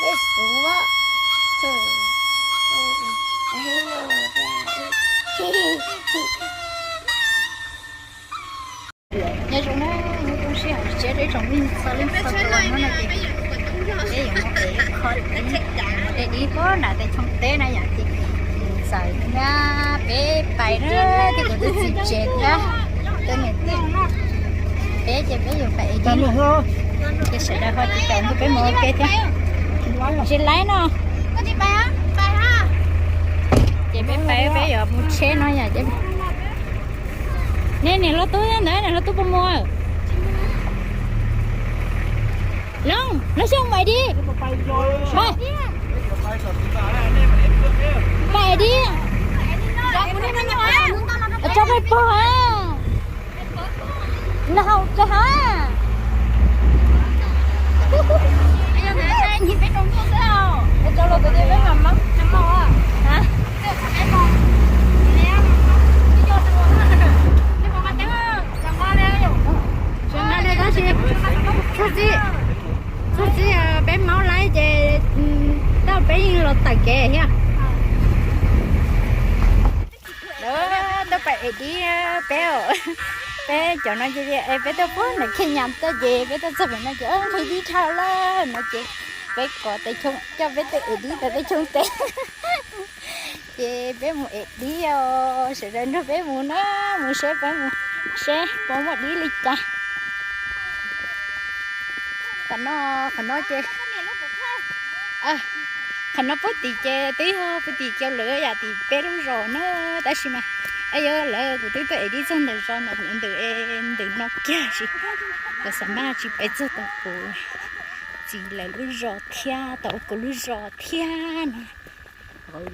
Peb xub. Nyob zoo na, nyob zoo sij hawm tsiab rau ib tsoom phooj ywg txhua leej txhua tus no na ces peb yuav mus ev kho dib, mus de dib puag nram tej tshoob teb na yom ces txawm na peb pais na, thiab kuv tus txiv tsev thiab tus niam tij, peb ces peb yuav pais ev dib. Ces sawv daws ho tsis pais nrog peb mus ua ke thiab. Tsis laib no. Ces peb pais peb yuav mus tsheb no yom. Nej niam hluas tub ntawd, niam hluas tub puas mus? Looj, Looj Xyooj, mus ev dib. Pais, pais dib. Tso pais pog a. Los haus tso ha. Tso los tus dib peb mam mab. Txhob txib, txhob txib, peb maub laib ces tau peb yeej los tawm kev thiab. Lawv tuaj pais ev dib peb, peb cov no ces peb tuaj puag nram Khej Nyas tuaj ces peb tuaj txog pem no ces nqhis dib dhau lawm no ces peb kov tej choob coj peb tuaj ev dib rau tej choob teb. Ces peb mus ev dib os, sawv daws nrog peb mus na, mus seb peb mus seb puas muaj dib li cas. Qhov no, qhov no ces, qhov no puag tim ces twb yog puag tim kiag lawm yam tim peb lub zos na, tab sis mas es yog lawv kuv twb tuaj ev dib txog ntawm zos ntawm ntawm no kiag tsis, lawv xav mas tsis peb txog tau kuv txiv lawv lub zos thiab tau kuv lub zos thiab no.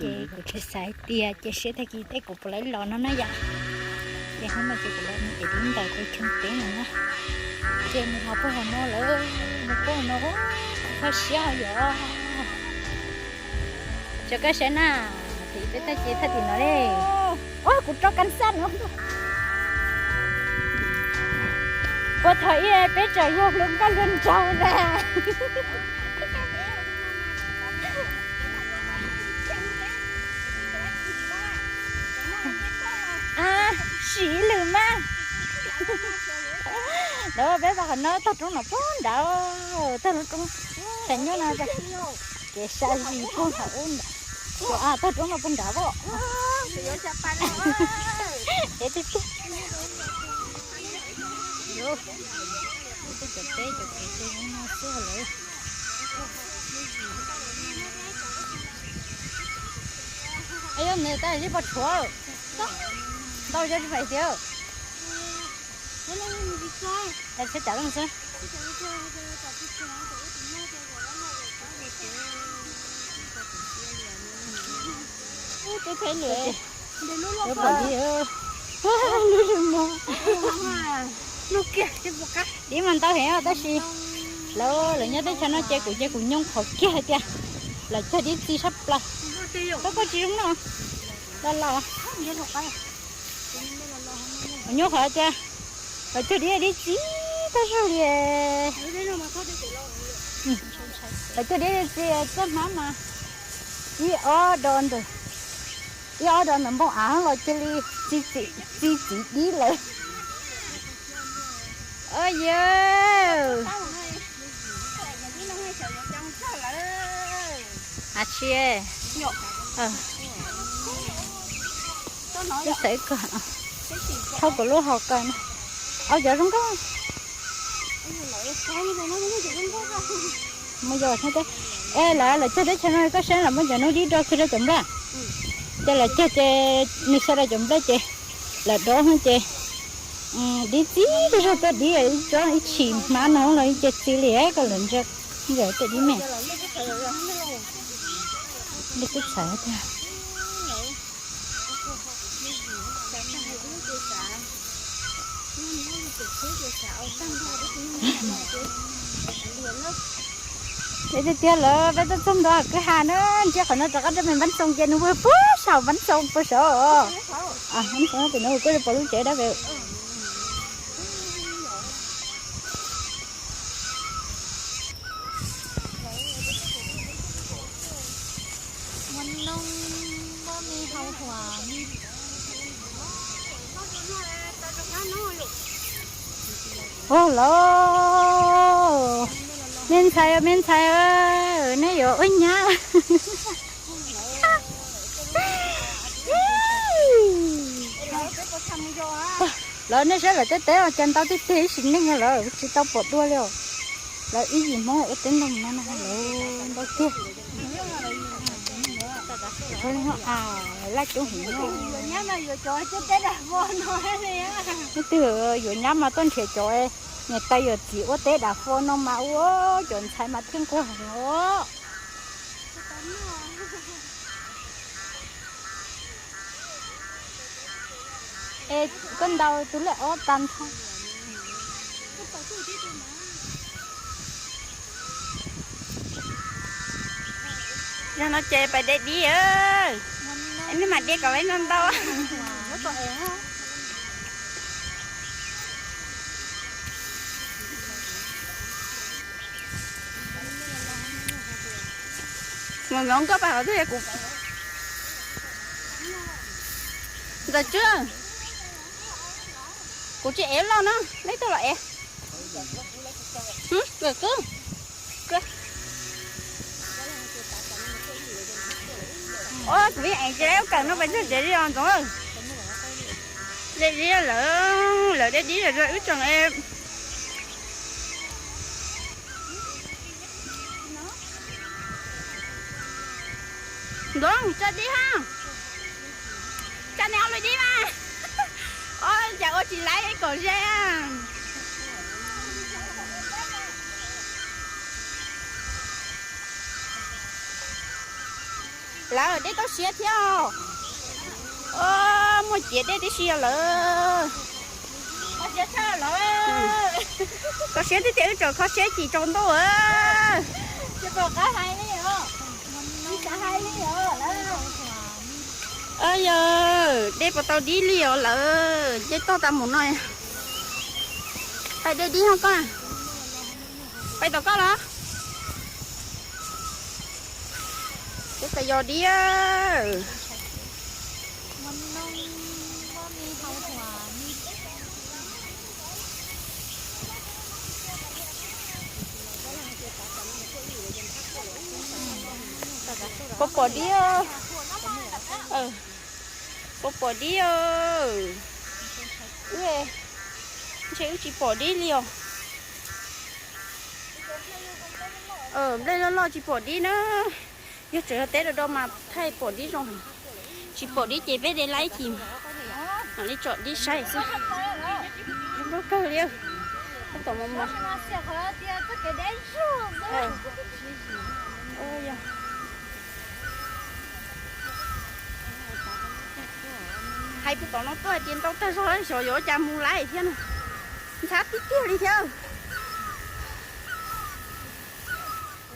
Ces kuv tsis xav hais tias ces seb tag kis tej kuv puas laib los no na yom. Ces hnub no ces kuv los mus ev dib ntawm peb choob teb no na. Ces mus hauv puag hauv no lawm, mus puag hauv no, kho siab yom. Tso koj saib na, tim peb tag ces thaj tim no li. Ua kuv rau kas xaj no. Puag thaum ub peb tseem yog hluas nkauj hluas nraug na. A, siv lwm mas. Lawv peb pais qhov no tog roob no puag nrad, tog lub roob, ces nyob no ces sa zis puag nrad ub nrad. Tog roob no puag nrad as. Ces tiag tiag. Tej cov teb cov kev ces no xwb lawm. Yog nws tab sis pom tshuav ntau cov tsis pais tiag. Tsheb cav xwb. Dib mas ntau heev tab sis lawv, lawv nyob teb chaws no ces kuv ces kuv nyoo qhov kiag hais tias lawv cog dib txiv sab plaws. Koj, koj tsis zoo no los los. Kuv nyoo qhov tias lawv cog dib, dib txiv tag zog li. Lawv cog dib txiv txoj hmab mas ib ob do ntawm, ib ob do ntawm npoo av los cia li txi txiv dib lawm. Yawg, a tsi, ib xav ko, thauj kuv lub hauv ko na. Au, cov zoo nkauj. Mus yos thiab teb. Es lawv, lawv cog teb chaws no koj saib lawv muab cov hnub dib do kiag rau cov nplaj. Ces lawv cog ces nws xyaw rau cov nplaj ces lawv dob no ces dib txiv tag zog, tej dib ib tsob ib tshim hmab no los ib ce txiv li ko lawm ntsia. Ntsia tej dib me. Li twb txhais tiag. Ces tiag tiag lawm peb tuaj txog ntua kwj ha na, ntsia qhov no rov qab rau me npab xoo ces nws puag saum npab xoo puag saud. Npab xoo tim no kuj pom lub tsev dab ve. Ua los, me ntxhais, me ntxhais, neb yuav ua nyab. Lawv nej saib lawv tej teb os, cas ntau tiag tiag ib sim neej no lawv tsis tau pom dua li os. Lawv ib yim Hmoob ua teb ntoo no na lawv ntau tiag. Ua li a, laj coob heev no. Leej twg yuav nyab mas tuaj nrhiav cov niam tais yawm txiv ua teb dav fo no mas ua cov ntxhais mas thiaj nquag heev os. Es koj ntaus tus lej ob tag nrho. Yog no ces pais de dib. Nej mam de kom lawv ntau ntau. Mus ntxoov koj pais hauv twg kuv. Ntxawm Tswb, kuv tsis ev loj no, neb tuaj los ev. Ntxawm Tswb, kuv yeej ev tsis lawv kawm no pais txog tsev li os ntxoov. De dib lawm, lawv de dib lawm wb tseem ev. Ntxoov, tso dib ha. Tso nej ob lub dib mas. Ob, cas ua tsis laib kom ze. Lawv dej toj siab thiab. Muaj ciav dej tib si lawm. Kho siab thiab tias wb tseem kho siab cim tsaus ntuj. Yog dej puas tau dib li os lawm, dej toj tas mus no. Pais de dib ho koj. Pais tom koj los. Peb pais yos dib. Puas pom dib? Puas pom dib? Wb, ntshe wb tsis pom dib li os. Nplej loj loj tsis pom dib na. Yog tseem yog teb do do mas thaij pom dib zoo. Tsis pom dib ces peb de laib cim. Mam li tsom dib saib xwb. Zoo nkauj kawg li. Tab tom mos mos. Hais puag tom no tuaj hais tias ntau tag zog xyov yuav ua cas mus laib thiab no. Ntxhab tiag tiag li thiab.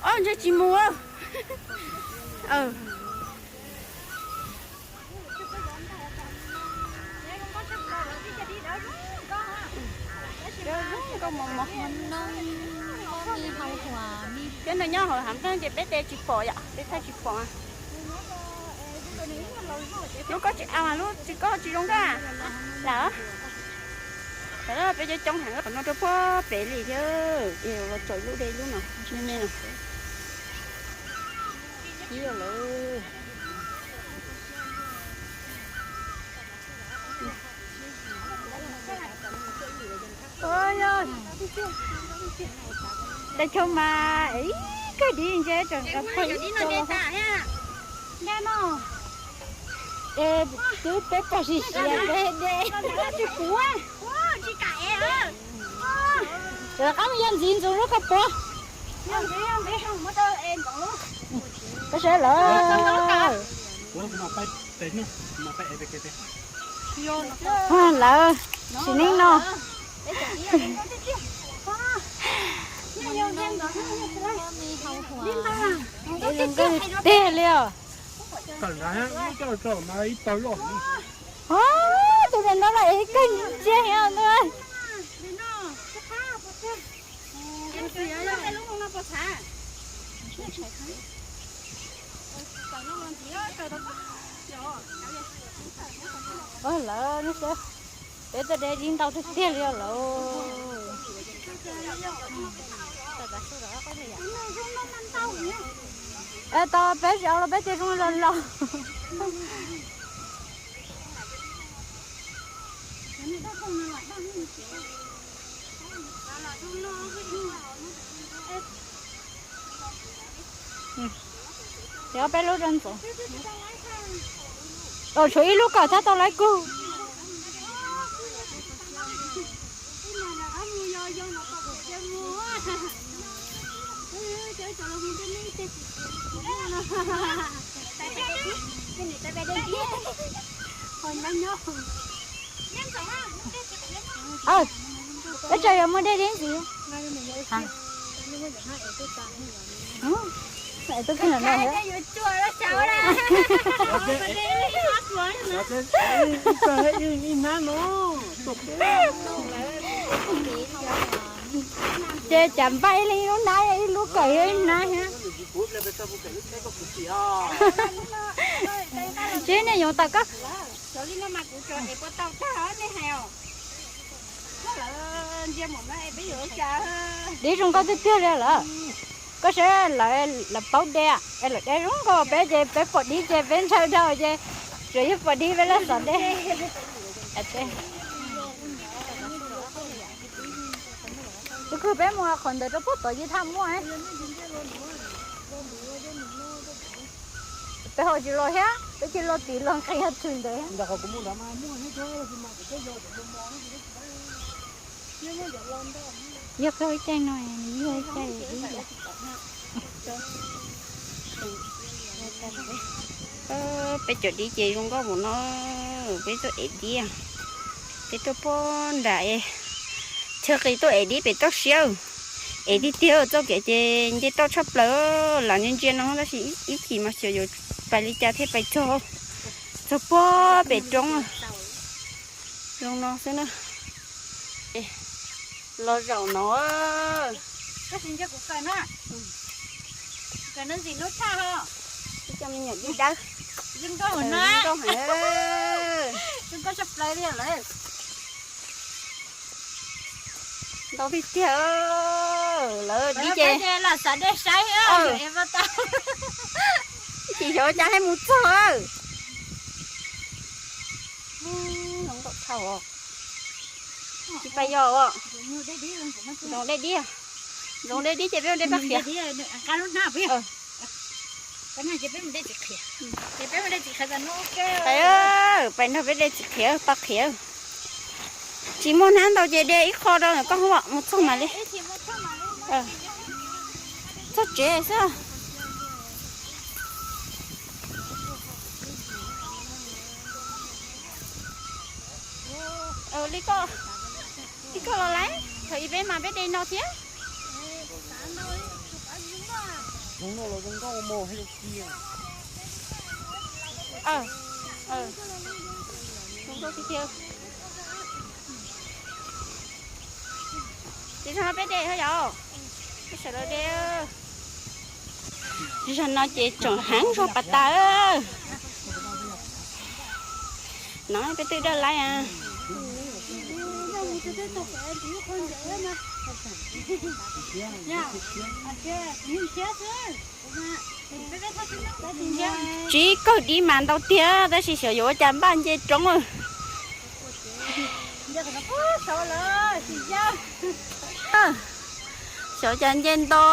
Ob, ntshe tsis mus. Cov no nyob hauv hav nplooj ces peb de tsis pom yom, peb thaij tsis pom. Lub koj tsis, lub tsis koj tsis zoo nkauj lawm. Peb coob coob heev, qhov no rau puag pem li thiab, los tsom lub de lub no me me no. Ib lawm. Tais chaw mas ib kawg dib ntse tseem nqa pheej ib co. Ntawm no es twb peb pom siav siav peb de. Rov qab mus yog ntxiv ntxoov lub koj puav. Koj saib lawm. Lawv sim neej no. Tiag li os. Tus ntawd no los ib kawg ntsia heev ntag. Ua lawm, peb tuaj de dib ntau tiag tiag li os lawm. Tau peb zaum los peb cia zoo los los. Ces ob peb lub rau ntxuav. Tshuav ib lub kom thiab tau lawv kug. Peb tsam yuav muaj dej dib ntxiv. Tuaj kawg no. Ces cas npaj ib leeg ib lub nab, ib lub kawm yog ib nab thiab. Tsis nej yoov tawm koj. Dib zoo nkauj tiag tiag li lawm. Koj saib lawv, lawv paub de, es lawv de zoo nkauj, peb ces peb pom dib ces peb ntshaw dhau ces tsuas yog pom dib peb laj xav de. Tus kawg peb mus qhov ntawd rau puag tod ces thaj muaj. Peb ho tsis los thiab, peb cia los tim los nqis tshwm ntawd. Yog koj ib caij no, yog ib caij dib. Peb cov dib ces zoo nkauj mus no, peb tuaj ev dib. Peb tuaj puag nram, chaw qis tuaj ev dib pem toj siab. Ev tiag tiag, txoj kev ces nce toj tshaj plaws, lam ntsia ntsia no tab sis ib chim mas xyov yuav pais li cas thiaj pais txog, txog puag pem roob. Zoo no xwb na. Los zaum no. Koj sim nco kuv kawm no. Kawm no ntxim hlub tshaj ho. Ib co me nyuam dib dawb. Zoo nkauj no. Zoo nkauj tshaj plaws li lawm. Ntau tiag tiag, lawv dib ces lam xav dej saib, ib chim xyov cas thiaj mus txog. Zoo nkauj dhau. Tsis pais yos os. Zoov dej dib, zoov dej dib ces peb ua dej paj qhiav. Pais, pais nrog peb de txiv qhiav paj qhiav. Tsis muaj hnab ntau ces de ib qho rau koj mus txog mam li. Txog tsev xwb. Li koj, li koj los lawm, thaum ub peb mas peb de no thiab. Zoo nkauj tiag tiag. Ces zaum no peb de thiab yom? Peb sawv daws de. Zaum no ces tseem heev zog pas tas. No peb twb dawj laib. Tsis kawg dib mas ntau tiag tab sis xyov yuav ua cas npaj nce roob. Xyov cas nce nto.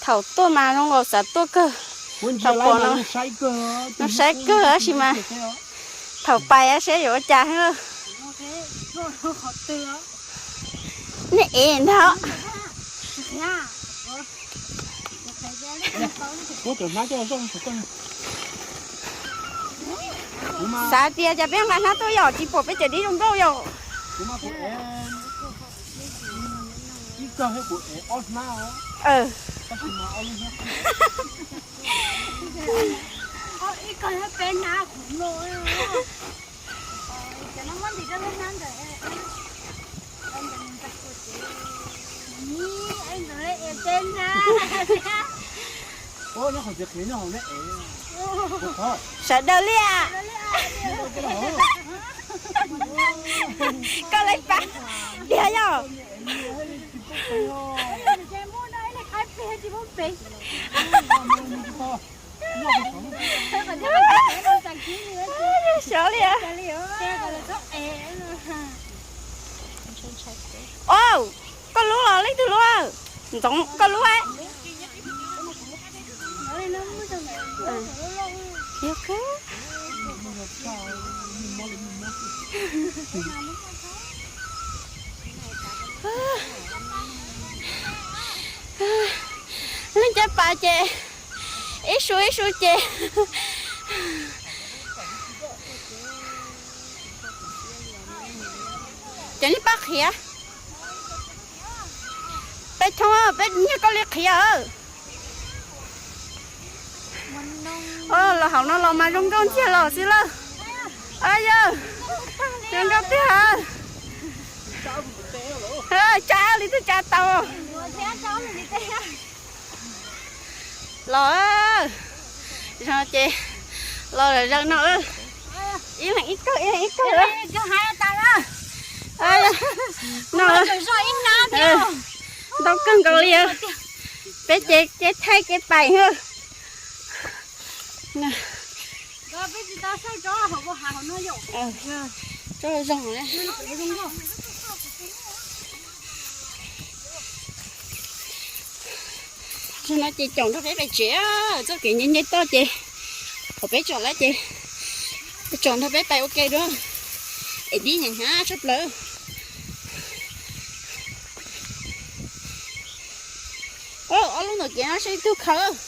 Thaum tuaj mas zoo nkaus xav tuaj kawg. Thaum pom no saib kawg tab sis mas thaum pais saib yuav ua cas. Nej ev ntag. Xav tias cas peb nqa hnab tuaj yom tsis pom peb cov dib zoo nkauj yom. Sawv daws li as. Koj lawv pab tiag yog. Sawv li. Au, koj lub los leej twg lub? Ntxoov koj lub. Leej caj pas ces ib su ib su ces. Cov nej pab qhiav. Peb thoob peb nyiag koj li qhiav. Los hauv no los mas zoo nkauj ntxiag los xwb lawm. Yog, zoo nkauj tiag. Tsa li twb tsa tau. Los, zoo ces los zaws no. Ib leeg ib kawg, ib leeg ib kawg. No, ntau kawg nkaus li. Peb ces kev thaij kev pais. Tsob zoo. Zaum no ces caum nrog peb pais tsev, txoj kev nce nce toj ces thaum peb tsom lawm ces caum nrog peb pais ua ke dua, es dib nyem hnyav tshaj plaws. Ob lub ntawm kev no seb ib tug khaws.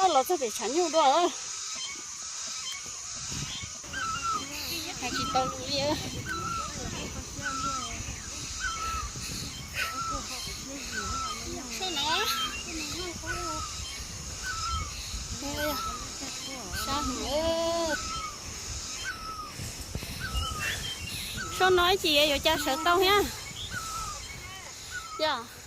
Los txog pem tshav nyuj dua. Hais tsis tau lus li. Sab no, sab heev. Sab no ib chim yuav cas sawv tau thiab. Yog.